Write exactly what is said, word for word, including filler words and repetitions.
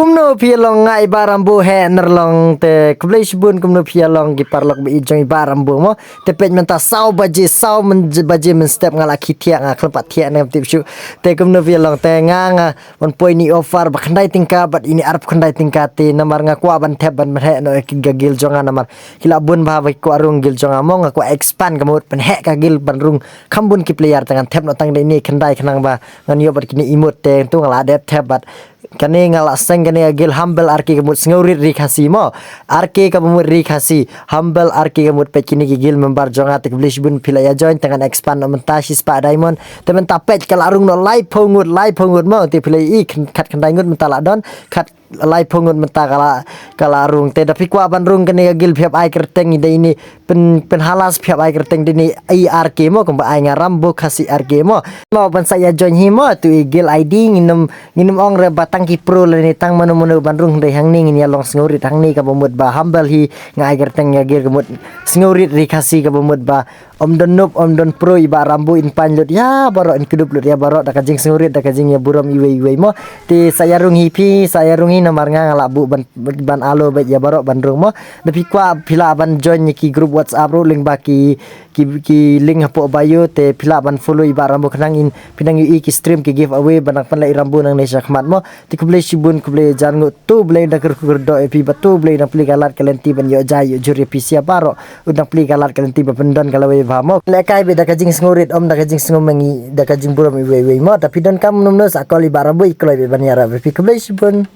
Kumno phi long nga i Bah Rambo he nerlong te khublei shibun kumno phi long ki paralok ba i jong i Bah Rambo mo. Te peit mynta saw baje saw men baje mynstep nga la khithiah nga khlem pat thiah ne tip shu. Te kumno phi long te nga nga wan poi ni offer ba khyndai tyngka bad ini arphew khyndai tyngka te namar nga kwah ban thep ban mreh no ki gagil jong nga namar ki la bun ba ba ki kwah rung gil jong nga mo nga kwah expand ka mut pynheh ka gil ban rung kham bun ki player te ngan thep no tang de ini khyndai khnang ba ngan ïoh bad kine imut te tu nga la dep thep bad kane nga la seng kane ka gil Humble R K ka mut sngewrit ri Khasi mo. R K ka mut ri Khasi Humble R K ka mut peit kine ki gil member jong nga te khublei shibun phi la ïa join te ngan expand no mynta shispah diamond te mynta peit ka la rung no laiphew ngut laiphew ngut mo te phi la i khat khyndai ngut mynta la don khat laiphew ngut mynta ka la ka la rung te da phi kwah ban rung kane ka gil phi hap ai kyrteng i da ini pyn pynhala sa phi hap ai kyrteng dini i R K mo kumba ai nga Rambo Khasi R K mo. Mo ban sa ïa join hi mo tu i gil I D nginum nginum ong re ba tang ki pro lane tang mano mano ban rung hynrei hangne ngin ïa long sngewrit hangne kaba mut ba Humble hi nga ai kyrteng ïa gil ka mut sngewrit ri Khasi kaba mut ba om don nup om don pro i Bah Rambo in pan lut ïa baroh in kdup lut ïa baroh da ka jingsngewrit da ka jingïaburom iwei iwei mo. Te sa ïa rung hi phi sa ïa rung hi namar nga nga la buh ban ban alo bad ïa baroh ban rung mo. Da phi kwah phi lah ban join ïa ki group WhatsApp ruh lyngba ki ki ki link hapoh bio te phi lah ban follow i Bah Rambo khnang in phi nang ïohi ki stream ki giveaway ban nang pynleh i Rambo nangne shakhmat mo. Te khublei shibun khublei jan ngut tu blei da kyrkhu kyrdoh ïa phi ba tu blei da pli ka lad ka lynti ban ïoh jai ïoh jur ïa phi sia baroh. U dang pli ka lad ka lynti ba pyndon ka lawei bha mo. Lehkai beit da ka jingsngewrit om da ka jingsngewmengi da ka jingburom iwei iwei mo. Da phi donkam kumno sa call i Bah Rambo i kloi beit ban ïarap ïa phi khublei shibun.